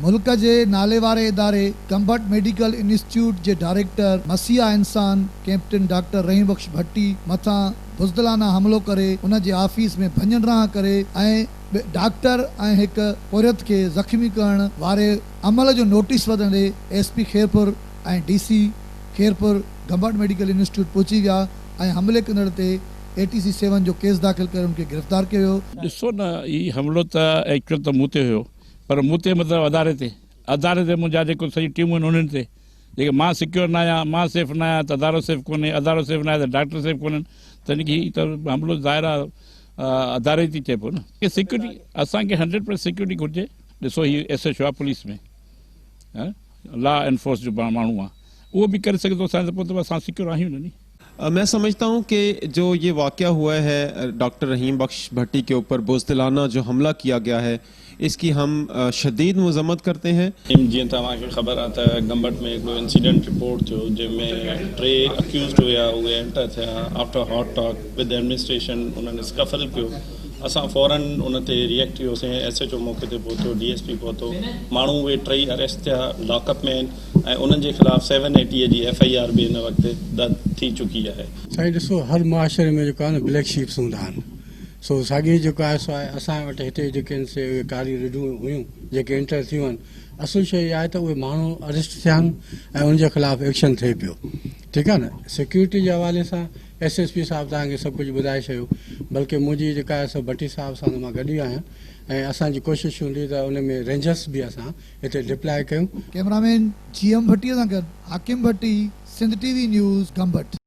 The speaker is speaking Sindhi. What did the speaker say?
ملڪ جي ناليواري اداري گمبٽ ميڊيڪل انسٽيٽيوٽ جي ڊائريڪٽر مسيحا انسان ڪئپٽن ڊاڪٽر رحيم بخش ڀٽي مٿان بزدلانه حملو ڪري ان جي آفيس ۾ ڀڃ ڊاهه ڪري ۽ ڊاڪٽر ۽ هڪ پورهيت کي زخمي ڪرڻ واري عمل جو نوٽيس وٺندي S P Khairpur ۽ D C Khairpur Gambat medical institute پهچي ويا ۽ حملي ڪندڙ تي اي ٽي سي سيون جو ڪيس داخل ڪري ان کي گرفتار ڪيو ويو. ڏسو نه هي حملو ته ايڪچوئل ته مون تي هيو پر مون تي مطلب اداري تي اداري تي منهنجا جيڪو سڄي ٽيمون آهن انهن تي جيڪي مان سيڪيور نه آهيان مان سيف نه آهيان ته ادارو سيف ڪونهي ادارو سيف نه آهي ته ڊاڪٽر سيف ڪونهن ته ان کي هي ته حملو ظاهر آهي اداري تي چئبو نه سيڪيورٽي اسان کي هنڊريڊ پرسنٽ سيڪيورٽي گهرجي ڏسو هي ايس ايڇ او آهي پوليس ۾ لا انفورس جو ماڻهو آهي اهو به ڪري سگهي ٿو اسان ته پوء ته اسان سيڪيور آهيون نه ني मैं समझता हूं कि जो ये वाक़या हुआ है डॉक्टर रहीम बख्श भट्टी के ऊपर बुज़दिलाना जो हमला किया गया है इसकी हम शदीद मज़म्मत करते हैं। جيئن توهان کي خبر آهي ته گمبٽ ۾ هڪڙو انسيڊنٽ رپورٽ ٿيو جنهن ۾ ٽي اڪيوزڊ هيا اهي اينٽر ٿيا after hot talk with administration انهن اسڪفل ڪيو اسان فورن ان تي ريئيڪٽ ڪيوسين ايس ايڇ او موقعي تي پهتو ڊي ايس پي پهتو ماڻهو اهي ٽئي اريسٽ ٿيا لاڪ اپ ۾ آهن ۽ انهن جي خلاف سيون ايٽي جي ايف I R به هن وقت درج ٿي چڪي آهي. سائين ڏسو هر معاشري ۾ جيڪو آهي نه بليڪ شيپس هوندا آهن سو ساڳي جيڪو آهي سو آهي اسان وٽ هتي جيڪي آهن سي اهي ڪاريون رڍون هيون جيڪي انٽر ٿيون آهن اصل شيء اها آهي ته اهي ماڻهو اريسٽ ٿيا آهن ۽ ان جي خلاف ايڪشن ٿئي پيو ٺيڪ آهي نه سيڪيورٽي جي حوالي سان ايس ايس پي صاحب توهان کي سڀ ڪجهه ٻڌائي ڇڏيو بلڪه منهنجي جيڪا آهي سو ڀٽي صاحب سان ته مان گڏ ئي آهيان ۽ اسان جي ڪوشش هوندي ته ان ۾ رينجرس به اسان هتي ڊپلائي ڪيون. ڪئميرامين جي ايم ڀٽي سان گڏ Hakim Bhatti, Sindh T V news, Gambat.